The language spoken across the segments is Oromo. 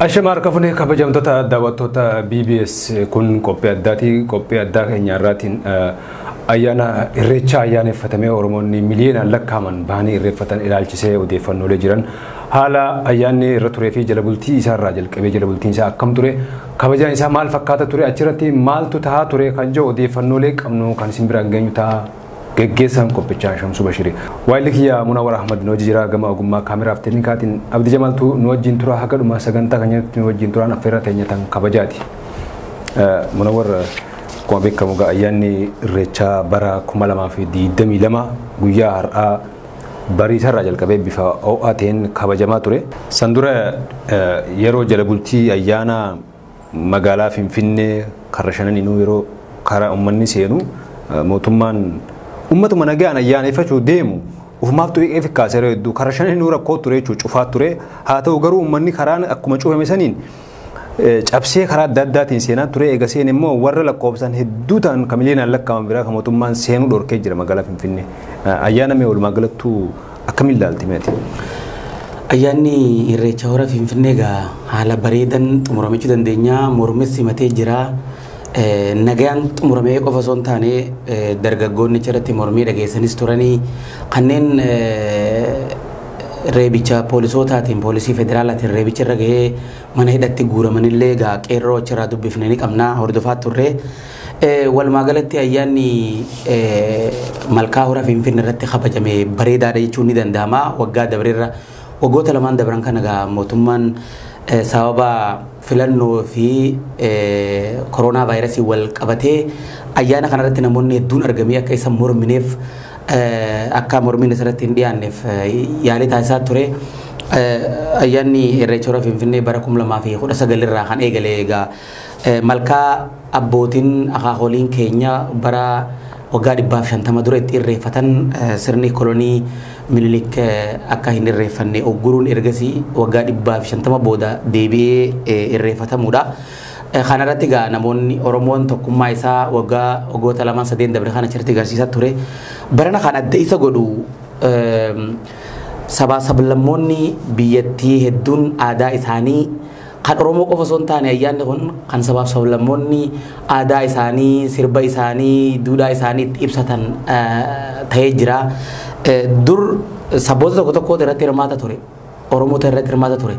Ashama harka fuunee kabajamtoota daawwattoota BBS kun qophii addaati. Qophii addaa keenya irraatiin ayyaana irreechaa ayyaaneffatamee Oromoonni miliyoonaan lakkaa'aman bahanii irreeffatan ilaalchisee odeeffannoolee jiran haala ayyaanni irra turee fi jala bultii isaarraa jalqabee jala bultiin isaa akkam ture, kabajaan isaa maal fakkaata ture, achirratti maaltu tahaa ture kan jiru odeeffannoolee qabnu kan isin biraan geenyu ta'a. Geggeessaan qophichaa Shamsuu Bashirii. Waayilli kiyya Munawwar Ahmad nu hojii jira gama ogummaa kaameraaf teeknikaatiin Abdi Jamaaltu nu wajjin tura haga dhuma sagantaa keenyatti nu wajjin turaan affeerraa teenya tan kabajaati. Munawwar, akkuma beekamu egaa ayyaanni irreechaa bara 2022 guyyaa har'aa bariisarraa jalqabee bifa ho'aa ta'een kabajamaa ture. San dura yeroo jala bultii ayyaana magaalaa Finfinnee karra shananiinuu yeroo karaa uummanni seenu mootummaan ummatuma nagaan ayyaaneffachuu deemu ufumaaf xuqee fikkaasee yeroo hedduu karra shananiinuu rakkoo ture jechuudha, cufaa ture. Haa ta'u garuu uummanni karaan akkuma cufame saniin cabsee karaa adda addaatiin seenaa ture. Eega seen immoo warra lakkoofsaan hedduu ta'an kan miliyoonaan lakkaa'aman biraa kan mootummaan seenuu dhorkee jira magaalaa Finfinnee. Ayyaana mee walumaa galattuu akkamiin ilaalti meeti? Ayyaanni irreecha hora Finfinnee egaa haala bareedan xumuramachuu dandeenya. Mormis simatee jira. Nagaan xumuramee qofa osoo hin taane dargaggoonni achirratti mormii dhageessanis turanii kanneen reebicha poolisootaatiin, poolisii federaalaatiin reebicha irra gahee mana hidhatti guuramanillee egaa qeerroo achirraa dubbifne ni qabna, hordofaa turre. Walumaa galatti ayyaanni malkaa hora Finfinnee irratti kabajame bareedaadha jechuun ni danda'ama. Waggaa dabreerra, waggoota lamaan dabran kana egaa mootummaan sababa filannoo fi koronaa vaayirasii wal qabatee ayyaana kanarratti namoonni hedduun argamee akka isa mormineef, akka mormiin isarratti hin dhiyaanneef yaalii taasisaa ture. Ayyaanni irreecha hora Finfinnee bara 2019 irraa kan eegale egaa malkaa abbootiin akaakoliin keenya bara waggaa 150 dura itti irreeffatan sirni kolonii Minilik akka hin irreeffanne ogguruun ergasii waggaa 150 booda deebi'ee irreeffatamuudha. Kanarratti egaa namoonni Oromoon tokkummaa isaa waggaa waggoota lamaan sadeen dabre kana achirratti agarsiisaa ture. Barana kan adda isa godhu sabaa sablammoonni biyyattii hedduun aadaa isaanii, kan Oromoo qofa osoo hin taane ayyaanni kun kan sabaaf sablammoonni aadaa isaanii, sirba isaanii, duudhaa isaanii itti ibsatan ta'ee jira. Dur saboota tokko tokkotu irratti hirmaata ture. Oromoota irratti hirmaata ture.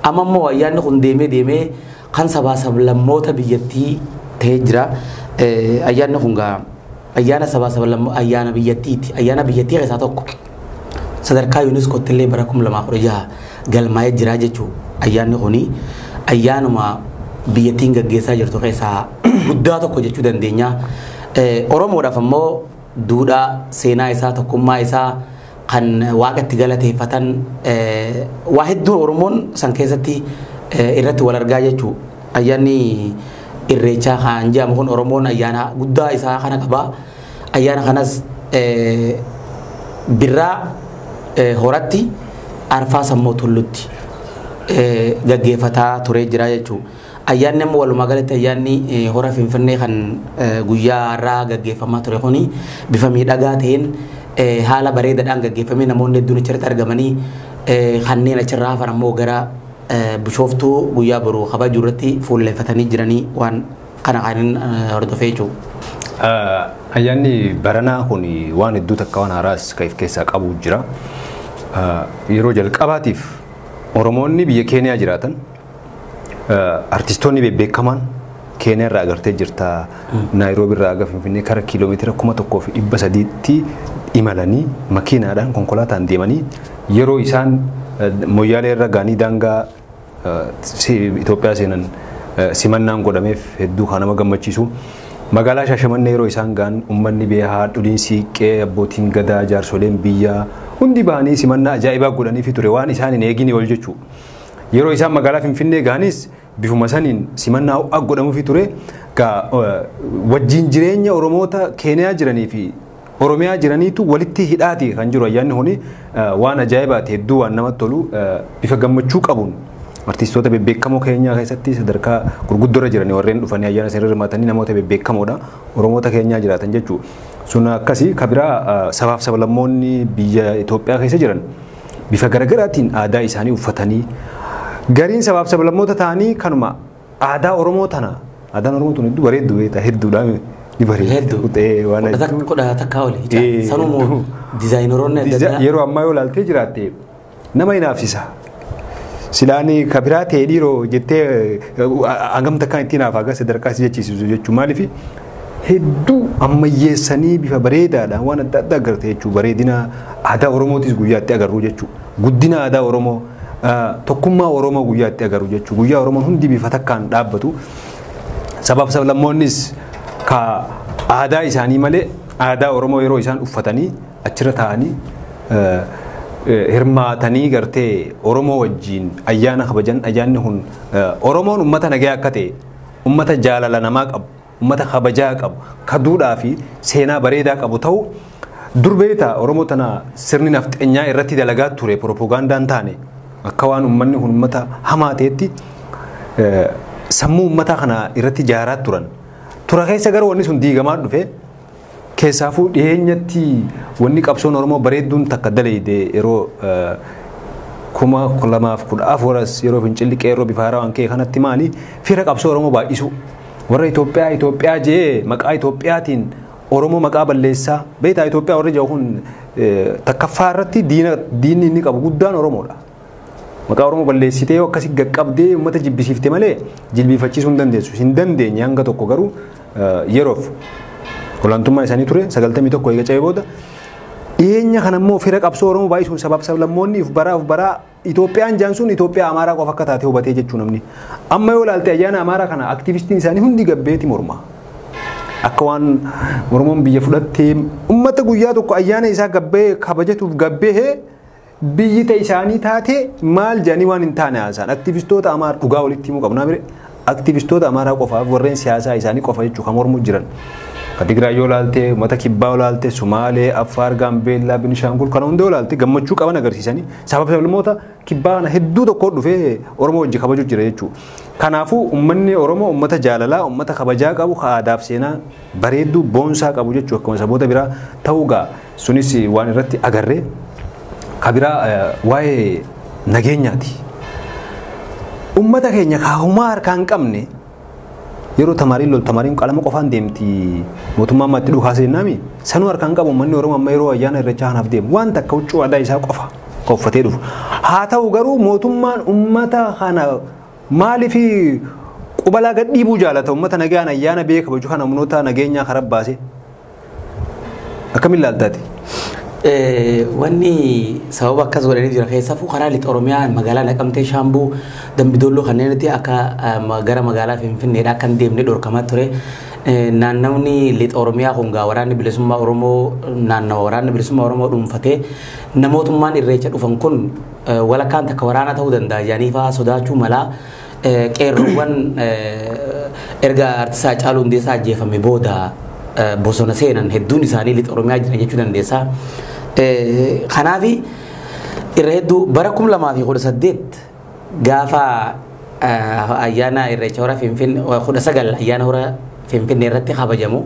Amma immoo ayyaanni kun deemee deemee kan sabaa sablammoota biyyattii ta'ee jira. Ayyaanni kun gaa ayyaana sabaa sablammoo ayyaana biyyattiiti. Ayyaana biyyattii keessaa tokko. Sadarkaa UNESCO illee bara 2016 galmaa'ee jira jechuudha. Ayyaanni kuni ayyaanuma biyyattiin gaggeessaa jirtu keessaa guddaa tokko jechuu dandeenya. Oromoodhaaf ammoo duudhaa seenaa isaa, tokkummaa isaa kan waaqatti galateeffatan waa hedduun Oromoon san keessatti irratti wal argaa jechuudha. Ayyaanni irreechaa kan jedhamu kun Oromoon ayyaana guddaa isaa kana qaba. Ayyaana kanas birraa horatti, arfaa ammoo tullutti gaggeeffataa turee jira jechuudha. Ayyaanni ammoo walumaa galatti ayyaanni hora Finfinnee kan guyyaa har'aa gaggeeffamaa ture kuni bifa miidhagaa ta'een haala bareedaadhaan gaggeeffamee namoonni hedduun achirratti argamanii kanneen achirraa hafan ammoo gara Bishooftuu guyyaa boruu kabajuu irratti fuulleeffatanii jiranii waan kana kan hordofee jechuudha. Ayyaanni baranaa kun waan hedduu takka waan haaraas kan of keessaa qabu jira. Yeroo jalqabaatiif Oromoonni biyya Keeniyaa jiraatan artistoonni bebbeekamaan Keeniyaa irraa agartee jirta. Naayiroobii irraa aga Finfinnee kara kiiloomeetira 1300tti imalanii makiinaadhaan konkolaataan deemanii yeroo isaan Moyyaalee irra gaanii daangaa Itoophiyaa seenan simannaan godhameef hedduu kan nama gammachiisu. Magaalaa Shaashamannee yeroo isaan ga'an uummanni biyyaa, haadholiin siiqqee, abbootiin gadaa, jaarsoleen biyyaa hundi bahanii simannaa ajaa'ibaa godhaniifi ture, waan isaan hin eegini ol jechuudha. Yeroo isaan magaalaa Finfinnee ga'anis bifuma saniin simannaa ho'aa godhamuufi ture. Wajjin jireenya Oromoota Keeniyaa jiranii fi Oromiyaa jiraniitu walitti hidhaati kan jiru. Ayyaanni kuni waan ajaa'ibaati, hedduu waan namatti tolu, bifa gammachuu qabuun artistoota bebbeekamoo Keenyaa keessatti sadarkaa gurguddoorra jiranii warreen dhufanii ayyaana sana hirmaatanii namoota bebbeekamoodha, Oromoota Keenyaa jiraatan jechuudha. Sun akkasii kabiraa sabaaf sablammoonni biyya Itoophiyaa keessa jiran bifa garaagaraatiin aadaa isaanii uffatanii Gariin sabaaf sablammoota ta'anii kanuma aadaa Oromoo tana aadaan Oromoo tun hedduu bareeddu beektaa hedduudha ni bareeddu. Hedduu. Waan Kudha takkaa oli. Sanuu dizaayinaroonni adda addaa. Yeroo ammaa yoo ilaaltee jiraatte nama hinaafsisa. Silaani kabiraa ta'e dhiiroo jettee hangam takkaan ittiin haafaa gara sadarkaa si jechiisisu jechuun maaliif hedduu ammayyeessanii bifa bareedaadhaan waan adda addaa agarte jechuun bareedina aadaa Oromootis guyyaatti agarru jechuudha. Guddina aadaa Oromoo tokkummaa Oromoo guyyaatti agarru jechuudha. Guyyaa Oromoon hundi bifa takkaan dhaabbatu. Sabaaf sablammoonnis ka aadaa isaanii malee aadaa Oromoo yeroo isaan uffatanii achirra taa'anii hirmaatanii gartee Oromoo wajjin ayyaana kabajan ayyaanni kun Oromoon uummata nagaa akka ta'e uummata jaalala namaa qabu uummata kabajaa qabu ka duudhaa fi seenaa bareedaa qabu ta'u dur beektaa Oromoo tana sirni nafxeenyaa irratti dalagaa ture propagandaan taane akka waan uummanni kun uummata hamaa ta'etti sammuu uummataa kana irratti ijaaraa turan. Tura keessa garuu wanni sun diigamaa dhufe keessaafuu dhiyeenyatti wanni qabsoon Oromoo bareedduun takka daleyde yeroo 2014 yeroo fincilli qeerroo bifa haaraa waan ka'e kanatti maali fira qabsoo Oromoo baay'isu warra Itoophiyaa Itoophiyaa jee maqaa Itoophiyaatiin Oromoo maqaa balleessaa beektaa Itoophiyaa warri jiru kun takkaffaa irratti diinni inni qabu guddaan Oromoodha. Maqaa Oromoo balleessitee yoo akkasii qaqqabdee uummata jibbisiifte malee jilbiifachiisuu hin dandeessu. Hin dandeenye hanga tokko garuu yeroof olaantummaa isaanii ture 91 eega cabee booda dhiyeenya kana immoo fira qabsoo Oromoo baay'isuun sabaaf sablammoonni if baraa of baraa Itoophiyaan jaan sun Itoophiyaa Amaaraa qofa akka taate hubatee jechuu namni. Amma yoo ilaalte ayyaana Amaaraa kana aktiivistiin isaanii hundi gabbeeti morma. Akka waan Oromoon biyya fudhattee uummata guyyaa tokko ayyaana isaa gabbee kabajatuuf gabbee biyyi ta'e isaanii taate maal jedhanii waan hin taane haasa'an aktiivistoota Amaaraa dhugaa walitti himuu qabnaa mire aktiivistoota Amaaraa qofaaf warreen siyaasaa isaanii qofa jechuu kan mormuu jiran. Ka Tigraay yoo ilaalte, uummata Kibbaa yoo ilaalte, Sumaalee, Affaar, Gaambeellaa, Binishaangul kana hunda yoo ilaalte gammachuu qaban agarsiisanii sababa sablammoota Kibbaa kana hedduu tokko dhufee Oromoo wajji kabajuu jira jechuudha. Kanaafuu uummanni Oromoo uummata jaalalaa, uummata kabajaa qabu, aadaaf seenaa bareedduu boonsaa qabu jechuudha akkuma saboota biraa ta'uu gaa sunis waan irratti agarree kabiraa waa'ee nageenyaati. Uummata keenya kaahumaa harkaa hin qabne yeroo tamaariin lol tamaariin qalama qofaan deemti mootummaa ammaatti dhukaa seennaami sanuu harkaan qabu uummanni Oromoo amma yeroo ayyaana irreechaa kanaaf deemu waan takka huccuu aadaa isaa qofa uffatee dhufu. Haa ta'u garuu mootummaan uummata kana maaliif qubalaa gad dhiibuu jaalata uummata nagaan ayyaana biyya kabaju kana humnoota nageenyaa karaa baase akkamiin ilaaltaati? Wanni sababa akkas godhanii jira keessaafuu karaa lixa Oromiyaa magaalaa Naqamtee Shaambuu Dambidolloo kanneenitti akka gara magaalaa Finfinneedhaa akka hin deemne dhorkamaa ture. Naannawni lixa Oromiyaa kun gaa waraanni bilisummaa Oromoo naannawa waraanni bilisummaa Oromoo dhuunfatee namootummaan irreecha dhufan kun walakkaan takka waraana ta'uu danda'a jedhanii fa'aa sodaachuu malaa qeerroowwan erga artisaa Haacaaluu Hundeessaa ajjeefame booda bosona seenan hedduun isaanii lixa Oromiyaa jiran jechuu dandeessa. Kanaaf irra hedduu bara 2018 gaafa ayyaana irreecha hora Finfinnee 19 ayyaana hora Finfinnee irratti kabajamu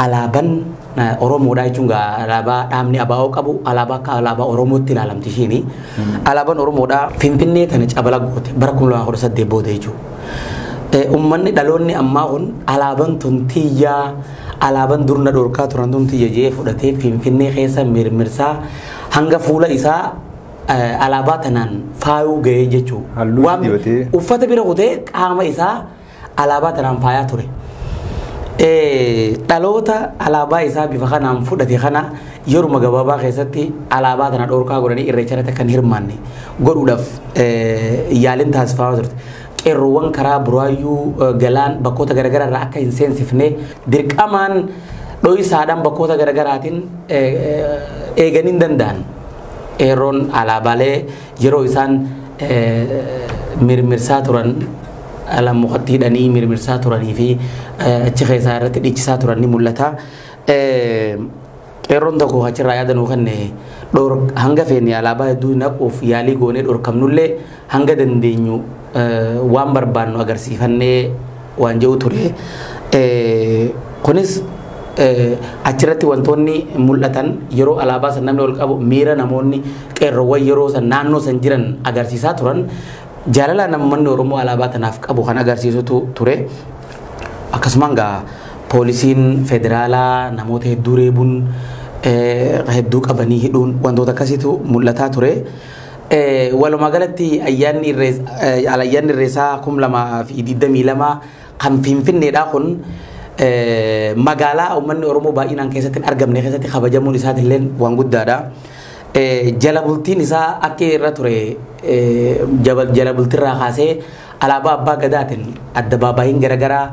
alaabaan Oromoodha jechuun alaabaa dhaabni ABO qabu alaabaa akka alaabaa Oromootti ilaalamti ishiini. Alaabaan Oromoodha Finfinnee tana cabala goote bara 2018 booda jechuudha. Uummanni dhaloonni ammaa kun alaabaan tun tiyyaa alaabaan durna dhorkaa turan tun tiyya jee fudhatee Finfinnee keessa mirmirsaa hanga fuula isaa alaabaa tanaan faayuu ga'ee jechuudha. Uffata bira kutee qaama isaa alaabaa tanaan faayaa ture. Dhaloota alaabaa isaa bifa kanaan fudhate kana yeruma gabaabaa keessatti alaabaa tana dhorkaa godhanii irreecha irratti kan hirmaanne godhuudhaaf yaaliin taasifamaa turte. Qeerroowwan karaa Buraayyuu Galaan bakkoota garaagaraa irraa akka hin seensifne dirqamaan dho'isaadhaan bakkoota garaagaraatiin eeganii hin danda'an. Qeerroon alaabaalee yeroo isaan mirmirsaa turan ala mukatti hidhanii mirmirsaa turanii fi achi keessaa irratti dhiichisaa turan ni mul'ata. Qeerroon tokko achirraa yaadanuu kan hanga feene alaabaa hedduu naquuf yaalii goonee dhorkamnullee hanga dandeenyu waan barbaannu agarsiifannee waan jedhu ture. Kunis achirratti wantoonni mul'atan yeroo alaabaa san namni ol qabu miira namoonni qeerroowwan yeroo san naannoo san jiran agarsiisaa turan Jaalala namni Oromoo alaabaa tanaaf qabu kan agarsiisutu ture. Akkasumaan gaa poolisiin federaalaa namoota hedduu reebuun, hedduu qabanii hidhuun, wantoota akkasiitu mul'ataa ture. Walumaa galatti ayyaanni Irreessaa 2022 kan Finfinneedha kun magaalaa uummanni Oromoo baay'inaan keessatti hin argamne keessatti kabajamuun isaatillee waan guddaadha. Jala bultiin isaa akka irra ture, jala bultiirraa kaasee alaabaa abbaa gadaatiin addabaabayiin garaagaraa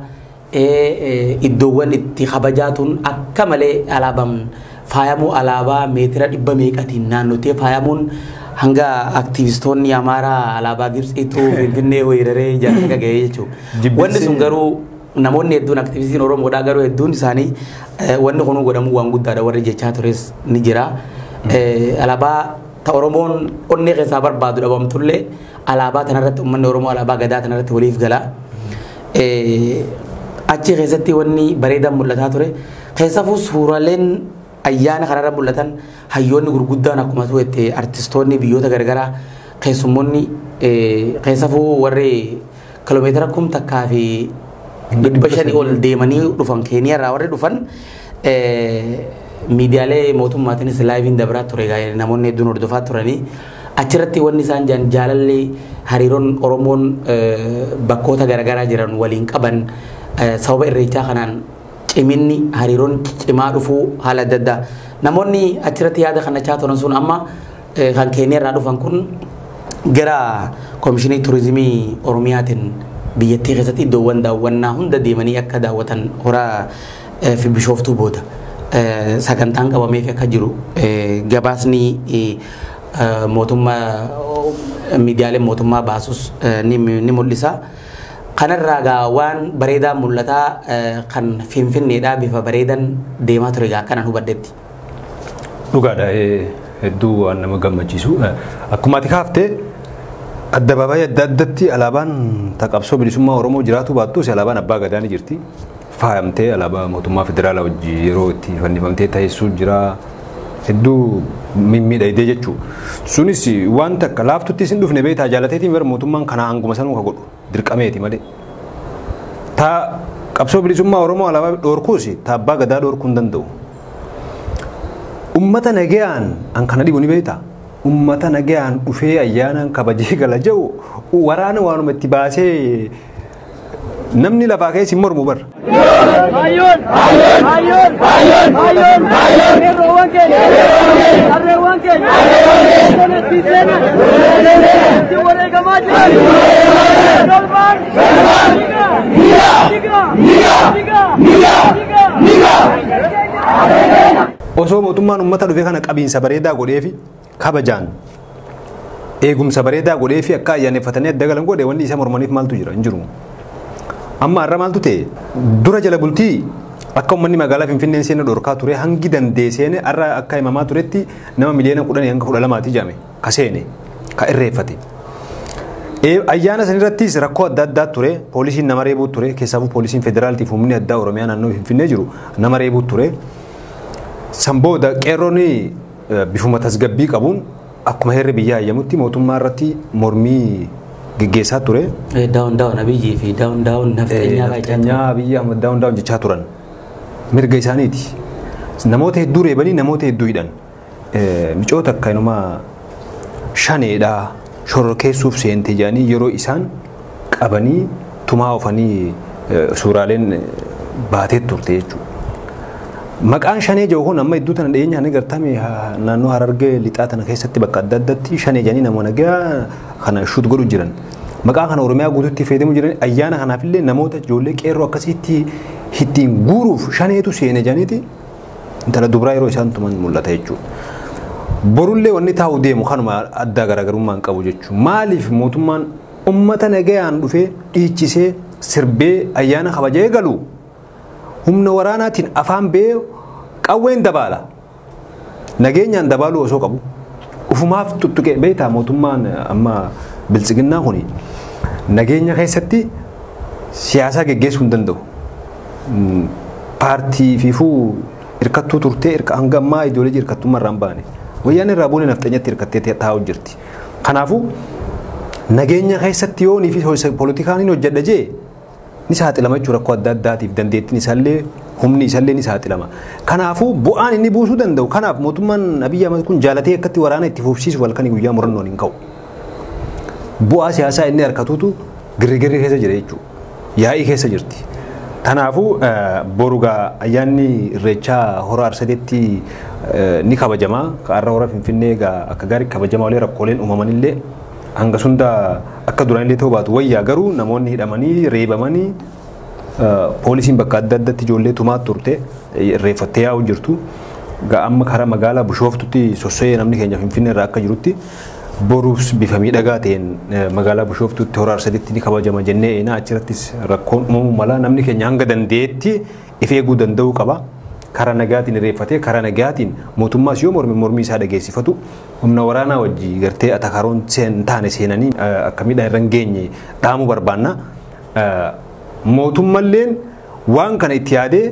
iddoowwan itti kabajaatuun akka malee alaabaan faayamuu, alaabaa meetira dhibba meeqatiin naannotee faayamuun, hanga aktivistoonni Amaaraa alaabaa Gibxiitu Finfinnee weeraree jaarsa gahee jechuudha. Wanni sun garuu namoonni hedduun, aktivistiin Oromoodhaa garuu hedduun isaanii, wanni kun godhamuu waan guddaadha warri jechaa tures ni jira. Alaabaa ta Oromoon onnee keessaa barbaadu dhabamtullee, alaabaa tanarratti uummanni Oromoo alaabaa gadaa tanarratti waliif gala. Achi keessatti wanni bareedaan mul'ataa ture. Keessafuu suuraaleen ayyaana kanarra mul'atan, hayyoonni gurguddaan, akkuma tu'ette artistoonni biyyoota garagaraa, keessummoonni, keessafuu warri kiloomeetira 1500 ol deemanii dhufan, Keeniyaarraa warri dhufan, miidiyaalee mootummaatiinis liveiin dabraa ture, namoonni hedduun hordofaa turanii. Achirratti wanni isaan jaalalli hariiroon Oromoon bakkoota garaagaraa jiran waliin qaban sababa Irreechaa kanaan ciminni hariiroon cimaa dhufuu haala adda addaa namoonni achirratti yaada kannachaa turan sun, amma kan Keeniyaarraa dhufan kun gara Koomishinii Turizimii Oromiyaatiin biyyattii keessatti iddoowwan daawwannaa hunda deemanii akka daawwatan Horaa fi Bishooftuu booda sagantaan qabameef akka jiru gabaasni mootummaa, miidiyaaleen mootummaa baasus ni mul'isa. Kanarraa gaa waan bareedaa mul'ataa kan Finfinneedhaa bifa bareedan deemaa ture gaa akkanan hubadhetti. Dhugaadha, hedduu waan nama gammachiisu. Akkuma ati kaaftee, addabaabaayii adda addatti alaabaan qabsoo bilisummaa Oromoo jiraatu baattus, alaabaan abbaa gadaa ni jirti. Faayamtee alaabaa mootummaa federaalaa wajjin yeroo itti fannifamtee taa'essuu jira. Hedduu mimmiidhagdee jechuudha. Sunis waan takka laaftuttis hin dhufne beektaa, jaalateetiin bara mootummaan kana hanguma sanuu ka godhu dirqameeti malee. Taa qabsoo bilisummaa Oromoo alaabaa dhoorkuus taa abbaa gadaa dhoorkuu hin danda'u. Ummata nagayaan an kana dhibu ni beektaa. Ummata nagayaan dhufee ayyaanaan kabajee gala jedhu waraana waanuma itti baasee namni lafaa keessa hin mormu bara. Hayyoon! Hayyoon! Hayyoon! Qeerroowwan keenya! Harreewwan keenya! Kanatti seenan! Itti wareegamaa jiran! Galmaan! Dhiiga! Dhiiga! Dhiiga! Dhiiga! Dhiiga! Osoo mootummaan uummata dhufe kana qabiinsa bareedaa godheefi, kabajaan eegumsa bareedaa godheefi, akka ayyaaneffatanii adda galan godhe, wanni isa mormaniif maaltu jira? Hin jiru. Amma har'a maaltu ta'e? Dura jala bultii akka uummanni magaalaa Finfinneen seena dhorkaa ture, hangi dandee seene. Har'a akka himamaa turetti nama miliyoona 10 hanga 12ti jedhame ka seene, ka irreeffate. Ayyaana san irrattis rakkoo adda addaa ture. Poolisiin nama reebuu ture. Keessaafuu poolisiin federaalaatiif humni addaa Oromiyaa naannoo Finfinnee jiru nama reebuu ture. San booda qeerroonni bifuma tasgabbii qabuun akkuma heerri biyyaa hayyamutti mootummaa irratti mormii geggeessaa ture. Down down Abiyyii fi down down nafxanyaa. Nafxanyaa, Abiyyi Ahmad down down jechaa turan. Mirga isaaniiti. Namoota hedduu reebanii, namoota hedduu hidhan. Micoota akka inumaa shaneedhaa shororkeessuuf seente jedhanii yeroo isaan qabanii tumaa oofanii suuraaleen baatee turte jechuudha. Maqaan shanee jedhu kun amma iddoo tana dhiyeenya ni gartame, naannoo Harargee lixaa tana keessatti bakka adda addaatti shanee jedhanii namoota nagaa kana shuut godhu jiran. Maqaa kana Oromiyaa guutuutti fayyadamu jiran. Ayyaana kanaafillee namoota ijoollee qeerroo akkasitti ittiin guuruuf shaneetu seene jedhaniiti intala dubraa yeroo isaan tuman mul'ata jechuudha. Borullee wanni taa'u deemu kanuma, addaa garaagarummaa hin qabu jechuudha. Maaliif mootummaan ummata nagayaan dhufee dhiichisee sirbee ayyaana kabajee galu humna waraanaatiin afaan ba'ee qawween dabaala? Nageenyaan dabaaluu osoo qabu ufumaaf tuttuqee beektaa. Mootummaan amma biltsiginnaa kuni nageenya keessatti siyaasaa geggeessuu hin danda'u. Paartii fiifuu hirkattuu turtee hanga ammaa ijoollee hirkattummaa irraa hin baane. Wayyaan irraa buune nafxanyatti hirkattee taa'u jirti. Kanaafuu Nageenya keessatti yoo fi poolitikaan hin hojjedha jee ni saaxilama jechuudha rakkoo adda addaatiif dandeettiin isaallee humni isaallee ni saaxilama. Kanaafuu bu'aan inni buusuu danda'u kanaaf mootummaan Abiyyi Ahmad kun jaalatee akkatti waraana itti fufsiisu halkanii guyyaa murannoon hin ka'u. Bu'aa siyaasaa inni harkatuutu girrigirri keessa jira jechuudha. Yaa'ii keessa jirti. Kanaafuu borugaa ayyaanni Irreechaa hora Arsadeetti ni kabajama. Har'a hora Finfinnee egaa akka gaarii kabajamaa olee rakkooleen uumamanillee hanga sunda akka duraanillee ta'uu baatu wayyaa garuu namoonni hidhamanii reebamanii poolisiin bakka adda addaatti ijoollee tumaa turte irreeffattee yaa'u jirtu. Amma karaa magaalaa Bishooftutti sosso'ee namni keenya Finfinnee irraa akka jirutti boruus bifa miidhagaa ta'een magaalaa Bishooftutti hora Arsadeetti ni kabajama jennee eenaa achirrattis rakkoon uumamuu mala namni keenya hanga danda'etti if eeguu danda'uu qaba. Karaa nagaatiin irreeffatee karaa nagaatiin mootummaas yoo morme mormii isaa dhageessifatu humna waraanaa wajji gartee atakaroon taane seenanii akka miidhaa irra hin geenye dhaamuu barbaanna. Mootummalleen waan kana itti yaadee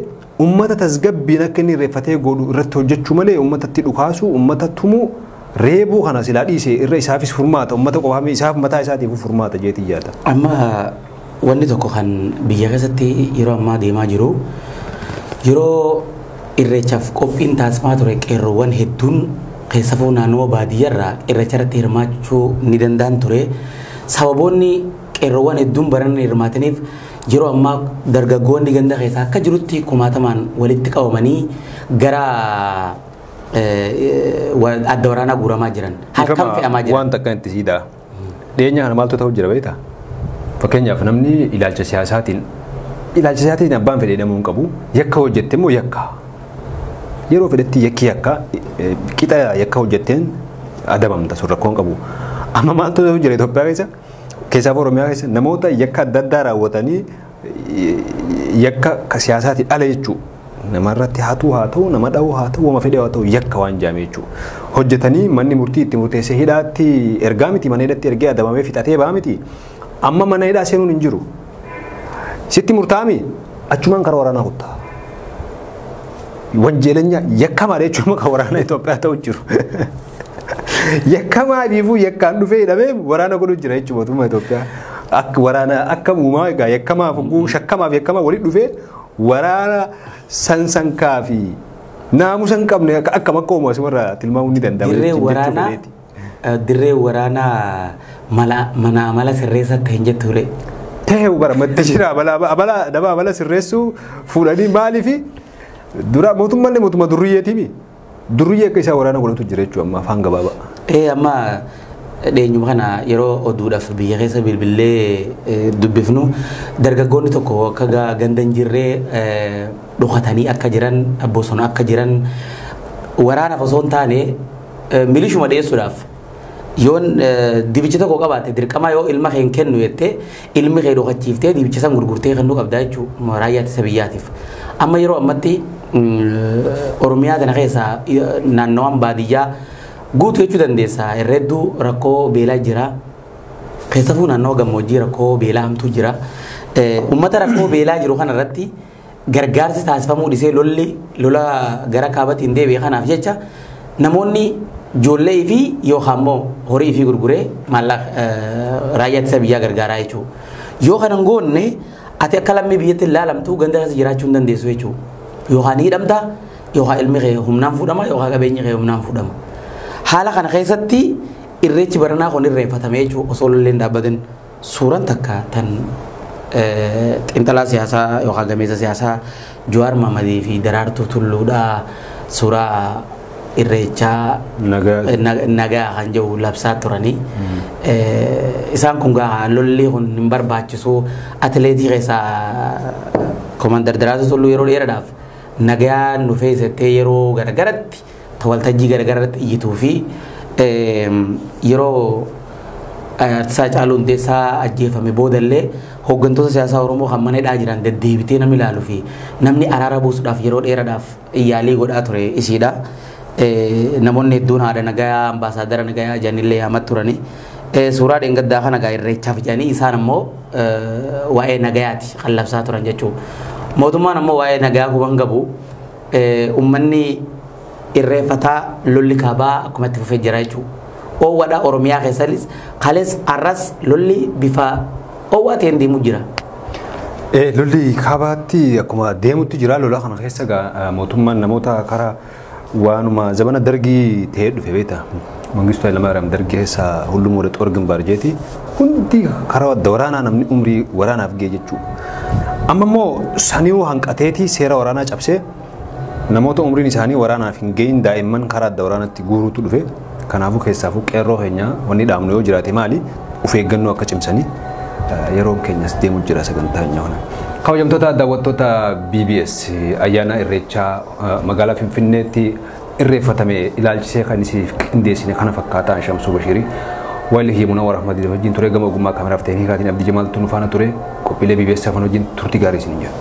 uummata tasgabbiin akka inni irreeffatee godhu irratti hojjechuu malee uummatatti dhukaasu uummata tumuu reebuu kana silaa dhiise irra isaafis furmaata uummata qofaaf isaaf mataa isaatiif furmaata jeetii yaada. Amma wanni tokko kan biyya keessatti yeroo ammaa deemaa jiru yeroo Irreechaaf qophiin taasifamaa ture qeerroowwan hedduun keessafuu naannoo baadiyyaarraa irreecha irratti hirmaachuu ni danda'an ture. Sababoonni qeerroowwan hedduun baran hirmaataniif yeroo ammaa dargaggoonni ganda keessaa akka jirutti kumaatamaan walitti qabamanii gara adda waraanaa guuramaa jiran. Halkan fe'amaa jiran. Waan takka itti siidaa. Dhiyeenya kana maaltu ta'u jira beektaa? Fakkeenyaaf namni ilaalcha siyaasaatiin abbaan fedhe namuu hin qabu yakka hojjette immoo yakka. Yeroo fedhetti yakki yakka qixa yakka hojjetteen adabamta sun rakkoon qabu. Amma maaltu ta'u jira Itoophiyaa keessa keessaaf Oromiyaa keessa namoota yakka adda addaa raawwatanii yakka siyaasaatiin ala jechuudha. Namarratti hatuu haa ta'u nama dha'uu haa ta'u wama fedhe haa ta'u yakka waan jaame jechuudha. Hojjetanii manni murtii itti murteessee hidhaatti ergaa miti mana hidhaatti ergee adabamee fixatee ba'a miti. Amma mana hidhaa seenuun hin jiru. Sitti murtaa'ami achumaan karaa waraanaa kuttaa. Wanjeelenya yakkamaa jechuun kan waraana Itoophiyaa ta'u jiru. Yakkamaa biifuu yakkaan dhufee hidhamee waraana godhu jira jechuudha mootummaa Itoophiyaa. Akka waraana akka uumaa egaa yakkamaaf shakkamaaf yakkamaa walitti dhufee waraana sansankaa fi naamusa hin qabne akkam akka uumaa asumarraa tilmaamuun ni danda'ama. Dirree waraanaa mana amala sirreessaa ta'e hin jettu ture. Ta'e bara madda jira nama amala sirreessuu fuudhanii maaliifi dura mootummaan mootummaa durriyyeetiimi. Durriyyee akka isaa waraana godhatu jira jechuudha amma afaan gabaabaa. Amma dheenyuma kana yeroo oduudhaaf biyya keessa bilbilee dubbifnu dargaggoonni tokko akka ganda hin jirree dhokatanii akka jiran bosona akka jiran waraanaaf osoo hin taane milishuma dhiyeessuudhaaf yoon dibicha tokko qabaate dirqama yoo ilma kee hin kennu jettee ilmi kee dhokachiiftee dibicha san gurgurtee kennuu qabdaa jechuudha raayyaa ittisa biyyaatiif. Amma yeroo ammatti Oromiyaa kana keessa naannawaan baadiyyaa guutuu jechuu dandeessa. Herreedduu rakkoo beelaa jira. Keessafuu naannoo gammoojjii rakkoo beelaa hamtuu jira. Uummata rakkoo beelaa jiru kanarratti gargaarsi taasifamuu dhisee lolli lola gara kaabatiin deebi'e kanaaf jecha namoonni ijoollee fi yookaan immoo horii fi gurguree maallaqa raayyaa ittisa biyyaa gargaaraa jechuudha. Yoo kana hin goonne ati akka lammii biyyatti ilaalamtu ganda keessa jiraachuu hin dandeessu jechuudha. Yookaan hidhamta yookaan ilmi kee humnaan fuudhama yookaan qabeenyi kee humnaan fuudhama. Haala kana keessatti irreechi baranaa kun irreeffatame jechuudha osoo lolleen dhaabbatin suuraan takka tan xiinxalaa siyaasaa yookaan gameessa siyaasaa Jawaar Mahamadii fi Daraartuu Tulluudhaa suuraa irreechaa nagaa kan jedhu labsaa turanii. Isaan kun gaa lolli kun hin barbaachisu atileetii keessaa Komandar Daraartuu Tulluu yeroo dheeraadhaaf nagaan dhufee settee yeroo garagaratti waltajjii garagaratti iyyituu fi yeroo Artisaa Haacaaluu Hundeessaa ajjeefame boodallee hooggantoota siyaasaa Oromoo kan mana hidhaa jiran deddeebitee namni ilaaluu fi namni araara buusuudhaaf yeroo dheeraadhaaf yaalii godhaa ture isiidha. Namoonni hedduun haadha nagayaa ambaasaadara nagayaa jedhanillee yaamaa turani. Suuraa dheengaddaa kana gaa irreechaaf jedhanii isaan ammoo waa'ee nagayaati kan labsaa turan jechuudha. Mootummaan ammoo waa'ee nagayaa huban qabu uummanni irreeffataa lolli kaabaa akkuma itti fufee jira jechuudha. Oowwadha Oromiyaa keessattis kalees arras lolli bifa oowwaa ta'een deemu jira. Lolli kaabaatti akkuma deemutti jira. Lola kana keessa mootummaan namoota karaa waanuma zamana Dargii ta'ee dhufe beekta. Mangistuu Hayilamaariyaam Dargii keessa hullum wada xoor gimbaar jeeti. Hundi karaa adda waraanaa namni umrii waraanaaf ga'e jechuudha. Amma immoo saniiwuu hanqateetii seera waraanaa cabsee namoota umriin isaanii waraanaaf hin gahin daa'imman karaa adda waraanaatti guuruutu dhufe. Kanaafuu keessaafuu qeerroo keenya wanni dhaabnu yoo jiraate maali? Of eeggannoo akka cimsanii yeroon keenyas deemu jira sagantaa keenya kana. Kabajamtoota daawwattoota BBS, ayyaana Irreechaa magaalaa Finfinneetti irreeffatame ilaalchisee kan isiniif qindeessine kana fakkaataa. Shamsuu Bashirii Waa'ee Munawwar Ahmad wajjin ture. Gama ogummaa kaameraaf teeknikaatiin Abdii Jamaaltu nu faana ture. Qophiilee BBS afaan wajjin turtii gaarii isiniin jedha.